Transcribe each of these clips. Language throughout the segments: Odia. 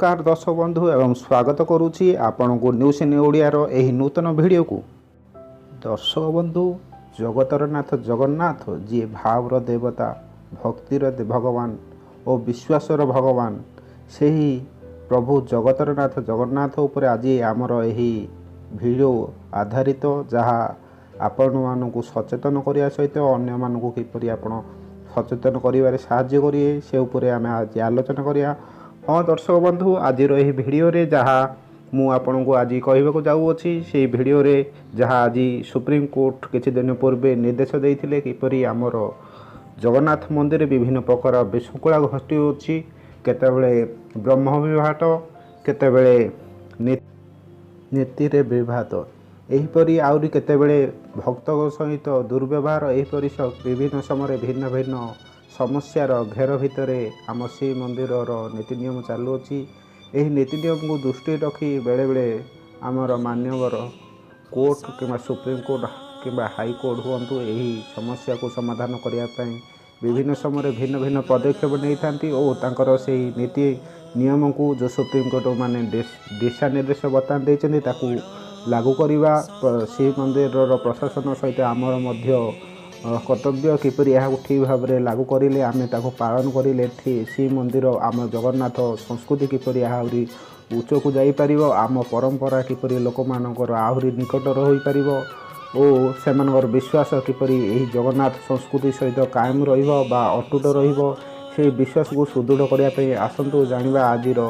ନମସ୍କାର ଦର୍ଶକ ବନ୍ଧୁ ଏବଂ ସ୍ୱାଗତ କରୁଛି ଆପଣଙ୍କୁ ନ୍ୟୁଜ୍ ଇନ୍ ଓଡ଼ିଆର ଏହି ନୂତନ ଭିଡ଼ିଓକୁ। ଦର୍ଶକ ବନ୍ଧୁ, ଜଗତର ନାଥ ଜଗନ୍ନାଥ, ଯିଏ ଭାବର ଦେବତା, ଭକ୍ତିର ଭଗବାନ ଓ ବିଶ୍ୱାସର ଭଗବାନ, ସେହି ପ୍ରଭୁ ଜଗତର ନାଥ ଜଗନ୍ନାଥ ଉପରେ ଆଜି ଆମର ଏହି ଭିଡ଼ିଓ ଆଧାରିତ, ଯାହା ଆପଣମାନଙ୍କୁ ସଚେତନ କରିବା ସହିତ ଅନ୍ୟମାନଙ୍କୁ କିପରି ଆପଣ ସଚେତନ କରିବାରେ ସାହାଯ୍ୟ କରିବେ, ସେ ଉପରେ ଆମେ ଆଜି ଆଲୋଚନା କରିବା। ହଁ ଦର୍ଶକ ବନ୍ଧୁ, ଆଜିର ଏହି ଭିଡ଼ିଓରେ ଯାହା ମୁଁ ଆପଣଙ୍କୁ ଆଜି କହିବାକୁ ଯାଉଅଛି, ସେଇ ଭିଡ଼ିଓରେ ଯାହା ଆଜି ସୁପ୍ରିମକୋର୍ଟ କିଛି ଦିନ ପୂର୍ବେ ନିର୍ଦ୍ଦେଶ ଦେଇଥିଲେ, କିପରି ଆମର ଜଗନ୍ନାଥ ମନ୍ଦିରରେ ବିଭିନ୍ନ ପ୍ରକାର ବିଶୃଙ୍ଖଳା ଘଟିଅଛି, କେତେବେଳେ ବ୍ରହ୍ମ ବିଭ୍ରାଟ, କେତେବେଳେ ନୀତିରେ ବିବାଦ, ଏହିପରି ଆହୁରି କେତେବେଳେ ଭକ୍ତଙ୍କ ସହିତ ଦୁର୍ବ୍ୟବହାର, ଏହିପରି ବିଭିନ୍ନ ସମୟରେ ଭିନ୍ନ ଭିନ୍ନ ସମସ୍ୟାର ଘେର ଭିତରେ ଆମ ଶ୍ରୀମନ୍ଦିରର ନୀତି ନିୟମ ଚାଲୁଅଛି। ଏହି ନୀତି ନିୟମକୁ ଦୃଷ୍ଟିରେ ରଖି ବେଳେବେଳେ ଆମର ମାନ୍ୟବର କୋର୍ଟ କିମ୍ବା ସୁପ୍ରିମକୋର୍ଟ କିମ୍ବା ହାଇକୋର୍ଟ ହୁଅନ୍ତୁ, ଏହି ସମସ୍ୟାକୁ ସମାଧାନ କରିବା ପାଇଁ ବିଭିନ୍ନ ସମୟରେ ଭିନ୍ନ ଭିନ୍ନ ପଦକ୍ଷେପ ନେଇଥାନ୍ତି ଓ ତାଙ୍କର ସେହି ନୀତି ନିୟମକୁ ଯେଉଁ ସୁପ୍ରିମକୋର୍ଟ ମାନେ ଦିଶା ନିର୍ଦ୍ଦେଶ ବର୍ତ୍ତମାନ ଦେଇଛନ୍ତି, ତାକୁ ଲାଗୁ କରିବା ଶ୍ରୀମନ୍ଦିରର ପ୍ରଶାସନ ସହିତ ଆମର ମଧ୍ୟ କର୍ତ୍ତବ୍ୟ। କିପରି ଏହାକୁ ଠିକ୍ ଭାବରେ ଲାଗୁ କରିଲେ, ଆମେ ତାକୁ ପାଳନ କରିଲେ, ଶ୍ରୀମନ୍ଦିର ଆମ ଜଗନ୍ନାଥ ସଂସ୍କୃତି କିପରି ଆହୁରି ଉଚ୍ଚକୁ ଯାଇପାରିବ, ଆମ ପରମ୍ପରା କିପରି ଲୋକମାନଙ୍କର ଆହୁରି ନିକଟର ହୋଇପାରିବ ଓ ସେମାନଙ୍କର ବିଶ୍ୱାସ କିପରି ଏହି ଜଗନ୍ନାଥ ସଂସ୍କୃତି ସହିତ କାୟମ ରହିବ ବା ଅଟୁଟ ରହିବ, ସେହି ବିଶ୍ୱାସକୁ ସୁଦୃଢ଼ କରିବା ପାଇଁ ଆସନ୍ତୁ ଜାଣିବା ଆଜିର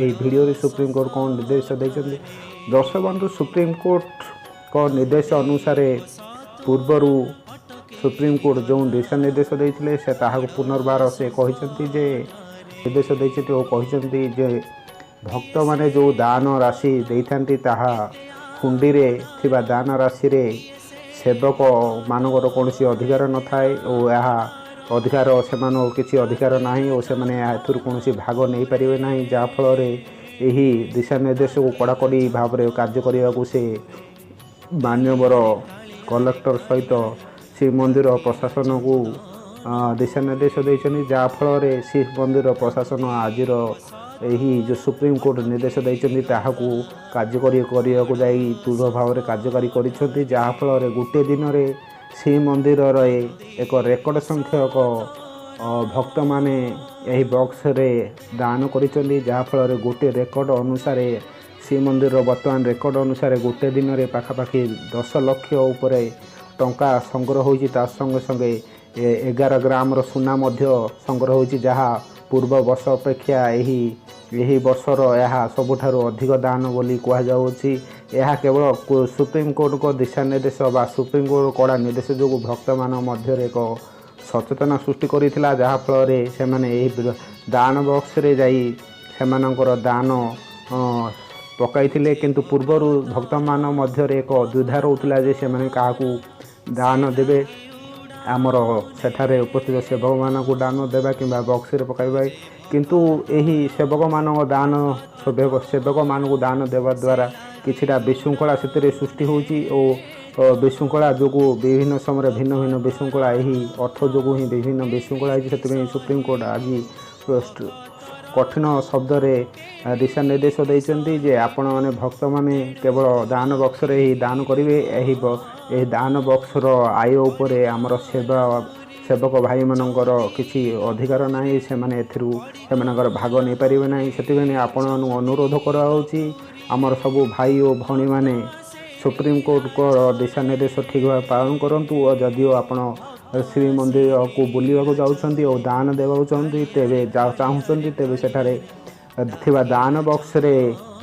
ଏହି ଭିଡ଼ିଓରେ ସୁପ୍ରିମକୋର୍ଟ କ'ଣ ନିର୍ଦ୍ଦେଶ ଦେଇଛନ୍ତି। ଦର୍ଶକ ବନ୍ଧୁ, ସୁପ୍ରିମକୋର୍ଟଙ୍କ ନିର୍ଦ୍ଦେଶ ଅନୁସାରେ ପୂର୍ବରୁ ସୁପ୍ରିମକୋର୍ଟ ଯେଉଁ ଦିଶା ନିର୍ଦ୍ଦେଶ ଦେଇଥିଲେ, ସେ ତାହାକୁ ପୁନର୍ବାର ସେ କହିଛନ୍ତି ଯେ ନିର୍ଦ୍ଦେଶ ଦେଇଛନ୍ତି ଓ କହିଛନ୍ତି ଯେ ଭକ୍ତମାନେ ଯେଉଁ ଦାନ ରାଶି ଦେଇଥାନ୍ତି, ତାହା ହୁଣ୍ଡିରେ ଥିବା ଦାନ ରାଶିରେ ସେବକମାନଙ୍କର କୌଣସି ଅଧିକାର ନଥାଏ ଓ ଏହା ଅଧିକାର ସେମାନଙ୍କ କିଛି ଅଧିକାର ନାହିଁ ଓ ସେମାନେ ଏଥିରୁ କୌଣସି ଭାଗ ନେଇପାରିବେ ନାହିଁ। ଯାହାଫଳରେ ଏହି ଦିଶା ନିର୍ଦ୍ଦେଶକୁ କଡ଼ାକଡ଼ି ଭାବରେ କାର୍ଯ୍ୟ କରିବାକୁ ସେ ମାନ୍ୟବର କଲେକ୍ଟର ସହିତ ଶ୍ରୀମନ୍ଦିର ପ୍ରଶାସନକୁ ଦିଶା ନିର୍ଦ୍ଦେଶ ଦେଇଛନ୍ତି। ଯାହାଫଳରେ ଶ୍ରୀମନ୍ଦିର ପ୍ରଶାସନ ଆଜିର ଏହି ଯେଉଁ ସୁପ୍ରିମକୋର୍ଟ ନିର୍ଦ୍ଦେଶ ଦେଇଛନ୍ତି, ତାହାକୁ କାର୍ଯ୍ୟକାରୀ କରିବାକୁ ଯାଇ ଦୃଢ଼ ଭାବରେ କାର୍ଯ୍ୟକାରୀ କରିଛନ୍ତି। ଯାହାଫଳରେ ଗୋଟିଏ ଦିନରେ ଶ୍ରୀମନ୍ଦିରରେ ଏକ ରେକର୍ଡ଼ ସଂଖ୍ୟକ ଭକ୍ତମାନେ ଏହି ବକ୍ସରେ ଦାନ କରିଛନ୍ତି। ଯାହାଫଳରେ ଗୋଟିଏ ରେକର୍ଡ଼ ଅନୁସାରେ, ଶ୍ରୀମନ୍ଦିରର ବର୍ତ୍ତମାନ ରେକର୍ଡ଼ ଅନୁସାରେ ଗୋଟିଏ ଦିନରେ ପାଖାପାଖି 10 ଲକ୍ଷ ଉପରେ ଟଙ୍କା ସଂଗ୍ରହ ହୋଇଛି। ତା ସଙ୍ଗେ ସଙ୍ଗେ 11 ଗ୍ରାମର ସୁନା ମଧ୍ୟ ସଂଗ୍ରହ ହୋଇଛି, ଯାହା ପୂର୍ବ ବର୍ଷ ଅପେକ୍ଷା ଏହି ଏହି ବର୍ଷର ଏହା ସବୁଠାରୁ ଅଧିକ ଦାନ ବୋଲି କୁହାଯାଉଅଛି। ଏହା କେବଳ ସୁପ୍ରିମକୋର୍ଟଙ୍କ ଦିଶା ନିର୍ଦ୍ଦେଶ ବା ସୁପ୍ରିମକୋର୍ଟ କଡ଼ା ନିର୍ଦ୍ଦେଶ ଯୋଗୁଁ ଭକ୍ତମାନଙ୍କ ମଧ୍ୟରେ ଏକ ସଚେତନ ସୃଷ୍ଟି କରିଥିଲା, ଯାହାଫଳରେ ସେମାନେ ଏହି ଦାନ ବକ୍ସରେ ଯାଇ ସେମାନଙ୍କର ଦାନ ପକାଇଥିଲେ। କିନ୍ତୁ ପୂର୍ବରୁ ଭକ୍ତମାନଙ୍କ ମଧ୍ୟରେ ଏକ ଦ୍ୱିଧା ରହୁଥିଲା ଯେ ସେମାନେ କାହାକୁ ଦାନ ଦେବେ, ଆମର ସେଠାରେ ଉପସ୍ଥିତ ସେବକମାନଙ୍କୁ ଦାନ ଦେବା କିମ୍ବା ବକ୍ସରେ ପକାଇବା। କିନ୍ତୁ ଏହି ସେବକମାନଙ୍କ ଦାନ ସେବକମାନଙ୍କୁ ଦାନ ଦେବା ଦ୍ୱାରା କିଛିଟା ବିଶୃଙ୍ଖଳା ସେଥିରେ ସୃଷ୍ଟି ହେଉଛି ଓ ବିଶୃଙ୍ଖଳା ଯୋଗୁଁ ବିଭିନ୍ନ ସମୟରେ ଭିନ୍ନ ଭିନ୍ନ ବିଶୃଙ୍ଖଳା, ଏହି ଅର୍ଥ ଯୋଗୁଁ ହିଁ ବିଭିନ୍ନ ବିଶୃଙ୍ଖଳା ହେଇଛି। ସେଥିପାଇଁ ସୁପ୍ରିମକୋର୍ଟ ଆଜି କଠିନ ଶବ୍ଦରେ ଦିଶା ନିର୍ଦ୍ଦେଶ ଦେଇଛନ୍ତି ଯେ ଆପଣମାନେ ଭକ୍ତମାନେ କେବଳ ଦାନ ବକ୍ସରେ ହିଁ ଦାନ କରିବେ। ଏହି ଦାନ ବକ୍ସର ଆୟ ଉପରେ ଆମର ସେବକ ଭାଇମାନଙ୍କର କିଛି ଅଧିକାର ନାହିଁ। ସେମାନେ ଏଥିରୁ ସେମାନଙ୍କର ଭାଗ ନେଇପାରିବେ ନାହିଁ। ସେଥିପାଇଁ ଆପଣମାନଙ୍କୁ ଅନୁରୋଧ କରାଯାଉଛି, ଆମର ସବୁ ଭାଇ ଓ ଭଉଣୀମାନେ ସୁପ୍ରିମକୋର୍ଟଙ୍କ ଦିଶା ନିର୍ଦ୍ଦେଶ ଠିକ୍ ଭାବେ ପାଳନ କରନ୍ତୁ ଓ ଯଦିଓ ଆପଣ ଶ୍ରୀମନ୍ଦିରକୁ ବୁଲିବାକୁ ଯାଉଛନ୍ତି ଓ ଦାନ ଦେବାକୁ ଚାହୁଁଛନ୍ତି, ତେବେ ଚାହୁଁଛନ୍ତି, ତେବେ ସେଠାରେ ଥିବା ଦାନ ବକ୍ସରେ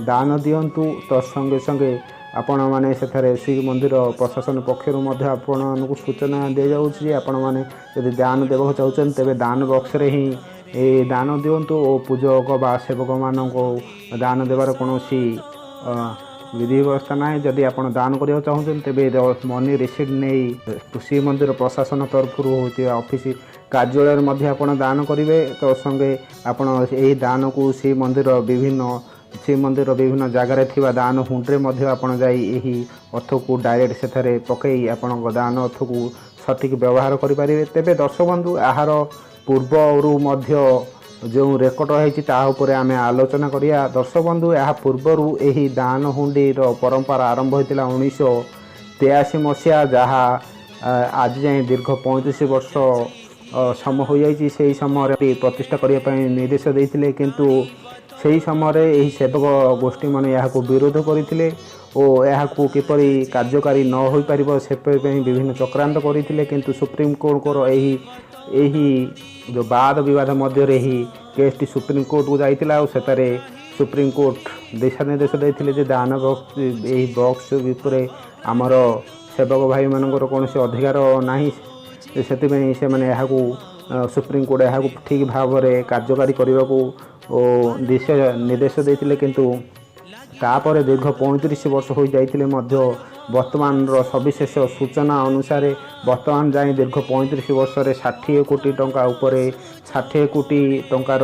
ଦାନ ଦିଅନ୍ତୁ। ତ ସଙ୍ଗେ ସଙ୍ଗେ ଆପଣମାନେ ସେଠାରେ ଶ୍ରୀମନ୍ଦିର ପ୍ରଶାସନ ପକ୍ଷରୁ ମଧ୍ୟ ଆପଣମାନଙ୍କୁ ସୂଚନା ଦିଆଯାଉଛି ଯେ ଆପଣମାନେ ଯଦି ଦାନ ଦେବାକୁ ଚାହୁଁଛନ୍ତି, ତେବେ ଦାନ ବକ୍ସରେ ହିଁ ଏ ଦାନ ଦିଅନ୍ତୁ ଓ ପୂଜକ ବା ସେବକମାନଙ୍କୁ ଦାନ ଦେବାର କୌଣସି ବିଧି ବ୍ୟବସ୍ଥା ନାହିଁ। ଯଦି ଆପଣ ଦାନ କରିବାକୁ ଚାହୁଁଛନ୍ତି, ତେବେ ମନି ରିସିପ୍ଟ ନେଇ ଶ୍ରୀମନ୍ଦିର ପ୍ରଶାସନ ତରଫରୁ ହେଉଥିବା ଅଫିସ କାର୍ଯ୍ୟାଳୟରେ ମଧ୍ୟ ଆପଣ ଦାନ କରିବେ। ତ ସଙ୍ଗେ ଆପଣ ଏହି ଦାନକୁ ଶ୍ରୀମନ୍ଦିର ବିଭିନ୍ନ ଜାଗାରେ ଥିବା ଦାନ ହୁଣ୍ଡିରେ ମଧ୍ୟ ଆପଣ ଯାଇ ଏହି ଅର୍ଥକୁ ଡାଇରେକ୍ଟ ସେଠାରେ ପକାଇ ଆପଣଙ୍କ ଦାନ ଅର୍ଥକୁ ସଠିକ୍ ବ୍ୟବହାର କରିପାରିବେ। ତେବେ ଦର୍ଶକ ବନ୍ଧୁ, ଏହାର ପୂର୍ବରୁ ମଧ୍ୟ ଯେଉଁ ରେକର୍ଡ଼ ହେଇଛି ତାହା ଉପରେ ଆମେ ଆଲୋଚନା କରିବା। ଦର୍ଶକ ବନ୍ଧୁ, ଏହା ପୂର୍ବରୁ ଏହି ଦାନ ହୁଣ୍ଡିର ପରମ୍ପରା ଆରମ୍ଭ ହୋଇଥିଲା 1983 ମସିହା, ଯାହା ଆଜି ଯାଏଁ ଦୀର୍ଘ 35 ବର୍ଷ ସମ ହୋଇଯାଇଛି। ସେହି ସମୟରେ ପ୍ରତିଷ୍ଠା କରିବା ପାଇଁ ନିର୍ଦ୍ଦେଶ ଦେଇଥିଲେ, କିନ୍ତୁ ସେହି ସମୟରେ ଏହି ସେବକ ଗୋଷ୍ଠୀମାନେ ଏହାକୁ ବିରୋଧ କରିଥିଲେ ଓ ଏହାକୁ କିପରି କାର୍ଯ୍ୟକାରୀ ନ ହୋଇପାରିବ ସେଥିପାଇଁ ବିଭିନ୍ନ ଚକ୍ରାନ୍ତ କରିଥିଲେ। କିନ୍ତୁ ସୁପ୍ରିମକୋର୍ଟଙ୍କର ଏହି ଯେଉଁ ବାଦ ବିବାଦ ମଧ୍ୟରେ ଏହି କେସ୍ଟି ସୁପ୍ରିମକୋର୍ଟକୁ ଯାଇଥିଲା ଆଉ ସେଠାରେ ସୁପ୍ରିମକୋର୍ଟ ଦିଶା ନିର୍ଦ୍ଦେଶ ଦେଇଥିଲେ ଯେ ଦାନ ବକ୍ସ, ଏହି ବକ୍ସ ଉପରେ ଆମର ସେବକ ଭାଇମାନଙ୍କର କୌଣସି ଅଧିକାର ନାହିଁ। ସେଥିପାଇଁ ସେମାନେ ଏହାକୁ, ସୁପ୍ରିମକୋର୍ଟ ଏହାକୁ ଠିକ୍ ଭାବରେ କାର୍ଯ୍ୟକାରୀ କରିବାକୁ ଓ ଦିଶା ନିର୍ଦ୍ଦେଶ ଦେଇଥିଲେ। କିନ୍ତୁ ତାପରେ ଦୀର୍ଘ 35 ବର୍ଷ ହୋଇଯାଇଥିଲେ ମଧ୍ୟ ବର୍ତ୍ତମାନର ସବିଶେଷ ସୂଚନା ଅନୁସାରେ ବର୍ତ୍ତମାନ ଯାଏଁ ଦୀର୍ଘ 35 ବର୍ଷରେ 60 କୋଟି ଟଙ୍କା ଉପରେ, 60 କୋଟି ଟଙ୍କାର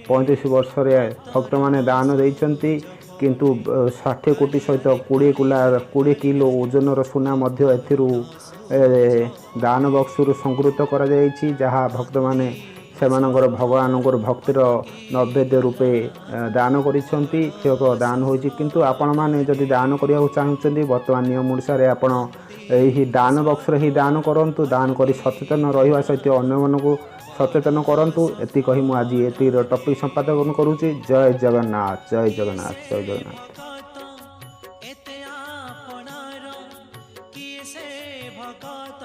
35 ବର୍ଷରେ ଭକ୍ତମାନେ ଦାନ ଦେଇଛନ୍ତି। କିନ୍ତୁ 60 କୋଟି ସହିତ 20 କୁଲା 20 କିଲୋ ଓଜନର ସୁନା ମଧ୍ୟ ଏଥିରୁ ଦାନ ବକ୍ସରୁ ସଂଗୃହୀତ କରାଯାଇଛି, ଯାହା ଭକ୍ତମାନେ ସେମାନଙ୍କର ଭଗବାନଙ୍କର ଭକ୍ତିର ନୈବେଦ୍ୟ ରୂପେ ଦାନ କରିଛନ୍ତି। ସେ ଏକ ଦାନ ହୋଇଛି। କିନ୍ତୁ ଆପଣମାନେ ଯଦି ଦାନ କରିବାକୁ ଚାହୁଁଛନ୍ତି, ବର୍ତ୍ତମାନ ନିୟମ ଅନୁସାରେ ଆପଣ ଏହି ଦାନ ବକ୍ସରେ ହିଁ ଦାନ କରନ୍ତୁ। ଦାନ କରି ସଚେତନ ରହିବା ସହିତ ଅନ୍ୟମାନଙ୍କୁ ସଚେତନ କରନ୍ତୁ। ଏତିକି କହି ମୁଁ ଆଜି ଏତିକିର ଟପିକ୍ ସମ୍ପାଦନ କରୁଛି। ଜୟ ଜଗନ୍ନାଥ, ଜୟ ଜଗନ୍ନାଥ, ଜୟ ଜଗନ୍ନାଥ। ଭକତ ଏତେ ଆପଣାର, କିଏ ସେ ଭକତ?